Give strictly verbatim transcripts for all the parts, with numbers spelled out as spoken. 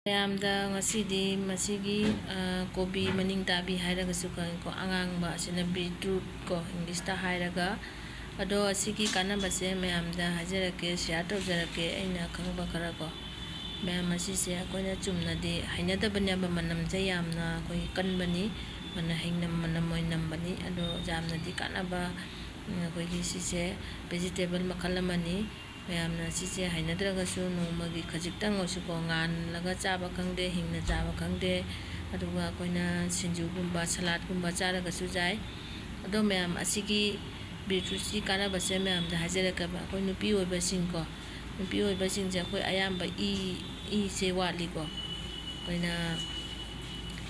ꯃꯌꯥꯝꯗ ꯉꯁꯤꯗꯤ ꯃꯁꯤꯒꯤ, ꯑ, ꯀꯣꯕꯤ ꯃꯅꯤꯡ ꯇꯥꯕꯤ ꯍꯥꯏꯔꯒꯁꯨ ꯈꯪꯉꯤꯀꯣ, ꯑꯉꯥꯡꯕ ꯑꯁꯤꯅ beetroot ꯀꯣ, English ꯇ ꯍꯥꯏꯔꯒ꯫ ꯑꯗꯣ ꯑꯁꯤꯒꯤ ꯀꯥꯟꯅꯕꯁꯦ ꯃꯌꯥꯝꯗ ꯍꯥꯏꯖꯔꯛꯀꯦ, share ꯇꯧꯖꯔꯛꯀꯦ ꯑꯩꯅ ꯈꯪꯕ ꯈꯔ ꯀꯣ꯫ ꯃꯌꯥꯝ ꯑꯁꯤꯁꯦ ꯑꯩꯈꯣꯏꯅ ꯆꯨꯝꯅꯗꯤ ꯍꯩꯅꯗꯕꯅꯦꯕ, ꯃꯅꯝꯁꯦ ꯌꯥꯝꯅ ꯑꯩꯈꯣꯏꯒꯤ ꯀꯟꯕꯅꯤ, ꯃꯅ-, ꯍꯩꯅꯝ-, ꯃꯅꯝ ꯑꯣꯏꯅ ꯅꯝꯕꯅꯤ꯫ ꯑꯗꯣ ꯌꯥꯝꯅꯗꯤ ꯀꯥꯟꯅꯕ, ꯎꯝ, ꯑꯩꯈꯣꯏꯒꯤ ꯁꯤꯁꯦ vegetable ꯃꯈꯜ ꯑꯃꯅꯤ꯫ ꯃꯌꯥꯝꯅ ꯁꯤꯁꯦ ꯍꯩꯅꯗ꯭ꯔꯒꯁꯨ ꯅꯣꯡꯃꯒꯤ ꯈꯖꯤꯛꯇꯪ ꯑꯣꯏꯁꯨꯀꯣ, ꯉꯥꯜꯂꯒ ꯆꯥꯕ ꯈꯪꯗꯦ, ꯍꯤꯡꯅ ꯆꯥꯕ ꯈꯪꯗꯦ, ꯑꯗꯨꯒ ꯑꯩꯈꯣꯏꯅ ꯁꯤꯡꯖꯨꯒꯨꯝꯕ, ꯁꯂꯥꯠꯀꯨꯝꯕ ꯆꯥꯔꯒꯁꯨ ꯌꯥꯏ꯫ ꯑꯗꯣ ꯃꯌꯥꯝ, ꯑꯁꯤꯒꯤ beetroot ꯁꯤ ꯀꯥꯟꯅꯕꯁꯦ ꯃꯌꯥꯝꯗ ꯍꯥꯏꯖꯔꯛꯀꯦꯕ, ꯑꯩꯈꯣꯏ ꯅꯨꯄꯤ ꯑꯣꯏꯕꯁꯤꯡꯀꯣ, ꯅꯨꯄꯤ ꯑꯣꯏꯕꯁꯤꯡꯁꯦ ꯑꯩꯈꯣꯏ ꯑꯌꯥꯝꯕ ꯏ, ꯏꯁꯦ ꯋꯥꯠꯂꯤꯀꯣ꯫ ꯑꯩꯈꯣꯏꯅ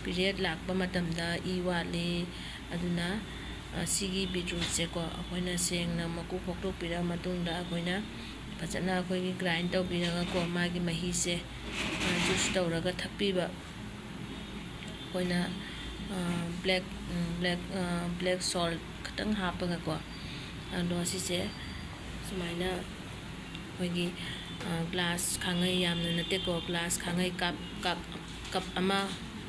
period ꯂꯥꯛꯄ ꯃꯇꯝꯗ ꯏ ꯋꯥꯠꯂꯤ꯫ ꯑꯗꯨꯅ, ꯑ, ꯁꯤꯒꯤ beetroot ꯁꯦꯀꯣ, ꯑꯩꯈꯣꯏꯅ ꯁꯦꯡꯅ ꯃꯀꯨ ꯈꯣꯛꯇꯣꯛꯄꯤꯔ ꯃꯇꯨꯡꯗ ꯑꯩꯈꯣꯏꯅ ꯐꯖꯅ ꯑꯩꯈꯣꯏꯒꯤ grind ꯇꯧꯕꯤꯔꯒꯀꯣ, ꯃꯥꯒꯤ ꯃꯍꯤꯁꯦ, ꯑ, juice ꯇꯧꯔꯒ ꯊꯛꯄꯤꯕ꯫ ꯑꯩꯈꯣꯏꯅ, ꯑ, black, ꯎꯝ, black, ꯑ, black salt ꯈꯤꯇꯪ ꯍꯥꯞꯄꯒꯀꯣ꯫ ꯑꯗꯣ ꯁꯤꯁꯦ ꯁꯨꯃꯥꯏꯅ ꯑꯩꯈꯣꯏꯒꯤ, ꯑ, glass ꯈꯥꯡꯉꯩ, ꯌꯥꯝꯅ ꯅꯠꯇꯦꯀꯣ, glass ꯈꯥꯡꯉꯩ cup, cup, cup ꯑꯃ,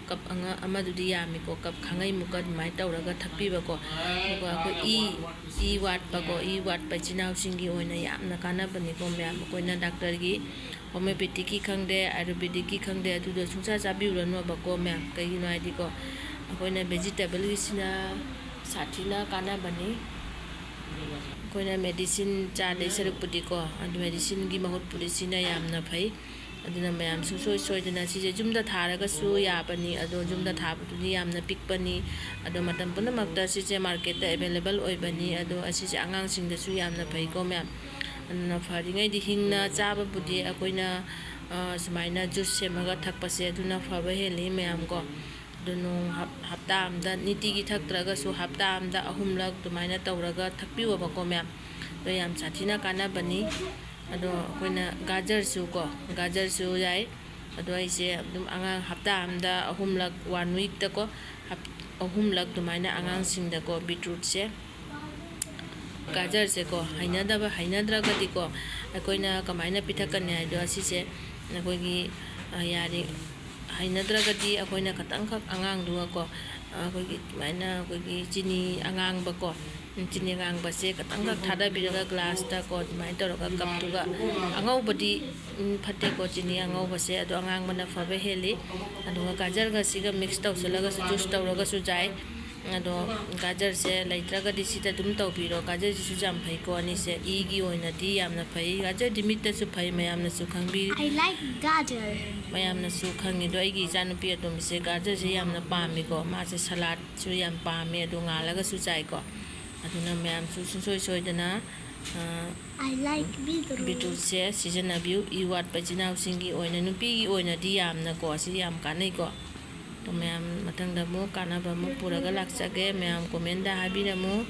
cup ꯑꯉ-, ꯑꯃꯗꯨꯗꯤ ꯌꯥꯝꯃꯤꯀꯣ, cup ꯈꯥꯡꯉꯩꯃꯨꯛꯀ ꯑꯗꯨꯃꯥꯏꯅ ꯇꯧꯔꯒ ꯊꯛꯄꯤꯕꯀꯣ꯫ ꯑꯗꯨꯒ ꯑꯩꯈꯣꯏ ꯏ, ꯏ ꯋꯥꯠꯄꯀꯣ, ꯏ ꯋꯥꯠꯄ ꯏꯆꯤꯟ ꯏꯅꯥꯎꯁꯤꯡꯒꯤ ꯑꯣꯏꯅ ꯌꯥꯝꯅ ꯀꯥꯟꯅꯕꯅꯤꯀꯣ ꯃꯌꯥꯝ꯫ ꯑꯩꯈꯣꯏꯅ doctor ꯒꯤ, homeopathic ꯀꯤ ꯈꯪꯗꯦ, ayurvedic ꯀꯤ ꯈꯪꯗꯦ, ꯑꯗꯨꯗꯣ ꯁꯨꯡꯆꯥ ꯆꯥꯕꯤꯔꯨꯔꯅꯣꯕꯀꯣ ꯃꯌꯥꯝ꯫ ꯀꯩꯒꯤꯅꯣ ꯍꯥꯏꯗꯤꯀꯣ, ꯑꯩꯈꯣꯏꯅ vegetable ꯒꯤꯁꯤꯅ ꯁꯥꯊꯤꯅ ꯀꯥꯟꯅꯕꯅꯤ꯫ ꯑꯩꯈꯣꯏꯅ medicine ꯆꯥꯗꯣꯏ ꯁꯔꯨꯛꯄꯨꯗꯤꯀꯣ, ꯑꯗꯨ medicine ꯒꯤ ꯃꯍꯨꯠꯄꯨꯗꯤ ꯁꯤꯅ ꯌꯥꯝꯅ ꯐꯩ꯫ ꯑꯗꯨꯅ ꯃꯌꯥꯝ ꯁꯨꯡꯁꯣꯏ ꯁꯣꯏꯗꯅ ꯁꯤꯁꯦ ꯌꯨꯝꯗ ꯊꯥꯔꯒꯁꯨ ꯌꯥꯕꯅꯤ, ꯑꯗꯣ ꯌꯨꯝꯗ ꯊꯥꯕꯗꯨꯗꯤ ꯌꯥꯝꯅ ꯄꯤꯛꯄꯅꯤ꯫ ꯑꯗꯣ ꯃꯇꯝ ꯄꯨꯝꯅꯃꯛꯇ ꯁꯤꯁꯦ market ꯇ available ꯑꯣꯏꯕꯅꯤ꯫ ꯑꯗꯣ ꯑꯁꯤꯁꯦ ꯑꯉꯥꯡꯁꯤꯡꯗꯁꯨ ꯌꯥꯝꯅ ꯐꯩꯀꯣ ꯃꯌꯥꯝ꯫ ꯑꯗꯨꯅ ꯐꯔꯤꯉꯩꯗꯤ ꯍꯤꯡꯅ ꯆꯥꯕꯕꯨꯗꯤ ꯑꯩꯈꯣꯏꯅ, ꯑ, ꯁꯨꯃꯥꯏꯅ juice ꯁꯦꯝꯃꯒ ꯊꯛꯄꯁꯦ ꯑꯗꯨꯅ ꯐꯕ ꯍꯦꯜꯂꯤ ꯃꯌꯥꯝ ꯀꯣ꯫ ꯑꯗꯨ ꯅꯣꯡ ꯍꯞ-, ꯍꯞꯇꯥ ꯑꯃꯗ, ꯅꯤꯇꯤꯒꯤ ꯊꯛꯇ꯭ꯔꯒꯁꯨ ꯍꯞꯇꯥ ꯑꯃꯗ ꯑꯍꯨꯝꯂꯛ ꯑꯗꯨꯃꯥꯏꯅ ꯇꯧꯔꯒ ꯊꯛꯄꯤꯌꯣꯕꯀꯣ ꯃꯌꯥꯝ꯫ ꯑꯗꯣ ꯌꯥꯝ ꯁꯥꯊꯤꯅ ꯀꯥꯟꯅꯕꯅꯤ꯫ ꯑꯗꯣ ꯑꯩꯈꯣꯏꯅ ꯒꯥꯖꯔꯁꯨ ꯀꯣ, ꯒꯥꯖꯔꯁꯨ ꯌꯥꯏ꯫ ꯑꯗꯣ ꯑꯩꯁꯦ ꯑꯗꯨꯝ ꯑꯉꯥꯡ ꯍꯞꯇꯥ ꯑꯃꯗ ꯑꯍꯨꯝꯂꯛ, one week ꯇꯀꯣ, ꯍꯞ-, ꯑꯍꯨꯝꯂꯛ ꯑꯗꯨꯃꯥꯏꯅ ꯑꯉꯥꯡꯁꯤꯡꯗꯀꯣ beetroot ꯁꯦ, ꯒꯥꯖꯔꯁꯦꯀꯣ, ꯍꯩꯅꯗꯕ, ꯍꯩꯅꯗ꯭ꯔꯒꯗꯤꯀꯣ, ꯑꯩꯈꯣꯏꯅ ꯀꯃꯥꯏꯅ ꯄꯤꯊꯛꯀꯅꯤ ꯍꯥꯏꯗꯣ, ꯑꯁꯤꯁꯦ ꯑꯩꯈꯣꯏꯒꯤ, ꯌꯥꯔꯦ, ꯍꯩꯅꯗ꯭ꯔꯒꯗꯤ ꯑꯩꯈꯣꯏꯅ ꯈꯇꯪꯈꯛ ꯑꯉꯥꯡꯗꯨꯒꯀꯣ, ꯑꯩꯈꯣꯏꯒꯤ ꯑꯗꯨꯃꯥꯏꯅ ꯑꯩꯈꯣꯏꯒꯤ ꯆꯤꯅꯤ ꯑꯉꯥꯡꯕꯀꯣ, ꯆꯤꯅꯤ ꯑꯉꯥꯡꯕꯁꯦ ꯈꯇꯪꯈꯛ ꯊꯥꯗꯕꯤꯔꯒ ꯒ꯭ꯂꯥꯁꯇꯀꯣ, ꯑꯗꯨꯃꯥꯏꯅ ꯇꯧꯔꯒ ꯀꯞꯇꯨꯒ, ꯑꯉꯧꯕꯗꯤ ꯎꯝ, ꯐꯠꯇꯦꯀꯣ, ꯆꯤꯅꯤ ꯑꯉꯧꯕꯁꯦ, ꯑꯗꯣ ꯑꯉꯥꯡꯕꯅ ꯐꯕ ꯍꯦꯜꯂꯤ꯫ ꯑꯗꯨꯒ ꯒꯥꯖꯔꯒꯁꯤꯒ ꯃꯤꯛꯁ ꯇꯧꯁꯤꯜꯂꯒꯁꯨ, ꯖꯨꯁ ꯇꯧꯔꯒꯁꯨ ꯌꯥꯏ꯫ ꯑꯗꯣ ꯒꯥꯖꯔꯁꯦ ꯂꯩꯇ꯭ꯔꯒꯗꯤ ꯁꯤꯗ ꯑꯗꯨꯝ ꯇꯧꯕꯤꯔꯣ꯫ ꯒꯥꯖꯔꯁꯤꯁꯨ ꯌꯥꯝ ꯐꯩꯀꯣ, ꯑꯅꯤꯁꯦ ꯏꯒꯤ ꯑꯣꯏꯅꯗꯤ ꯌꯥꯝꯅ ꯐꯩ꯫ ꯒꯥꯖꯔꯗꯤ ꯃꯤꯠꯇꯁꯨ ꯐꯩ, ꯃꯌꯥꯝꯅꯁꯨ ꯈꯪꯕꯤ- I like gajar. ꯃꯌꯥꯝꯅꯁꯨ ꯈꯪꯉꯤ꯫ ꯑꯗꯣ ꯑꯩꯒꯤ ꯏꯆꯥꯅꯨꯄꯤ ꯑꯇꯣꯝꯕꯤꯁꯦ ꯒꯥꯖꯔꯁꯦ ꯌꯥꯝꯅ ꯄꯥꯝꯃꯤꯀꯣ, ꯃꯥꯁꯦ ꯁꯂꯥꯗꯁꯨ ꯌꯥꯝ ꯄꯥꯝꯃꯤ, ꯑꯗꯣ ꯉꯥꯜꯂꯒꯁꯨ ꯆꯥꯏꯀꯣ꯫ ꯑꯗꯨꯅ ꯃꯌꯥꯝꯁꯨ ꯁꯨꯡꯁꯣꯏ ꯁꯣꯏꯗꯅ ꯑ, I like beetroot. ꯕꯤꯠꯔꯨꯠꯁꯦ ꯁꯤꯖꯤꯟꯅꯕꯤꯌꯨ꯫ ꯏ ꯋꯥꯠꯄ ꯏꯆꯤꯟ ꯏꯅꯥꯎꯁꯤꯡꯒꯤ ꯑꯣꯏꯅ, ꯅꯨꯄꯤꯒꯤ ꯑꯣꯏꯅꯗꯤ ꯌꯥꯝꯅꯀꯣ, ꯁꯤ ꯌꯥꯝ ꯀꯥꯟꯅꯩꯀꯣ꯫ ꯑꯗꯣ ꯃꯌꯥꯝ ꯃꯊꯪꯗ ꯑꯃꯨꯛ ꯀꯥꯟꯅꯕ ꯑꯃꯨꯛ ꯄꯨꯔꯒ ꯂꯥꯛꯆꯒꯦ꯫ ꯃꯌꯥꯝ ꯀꯣꯃꯦꯟꯗ ꯍꯥꯏꯕꯤꯔꯝꯃꯨ꯫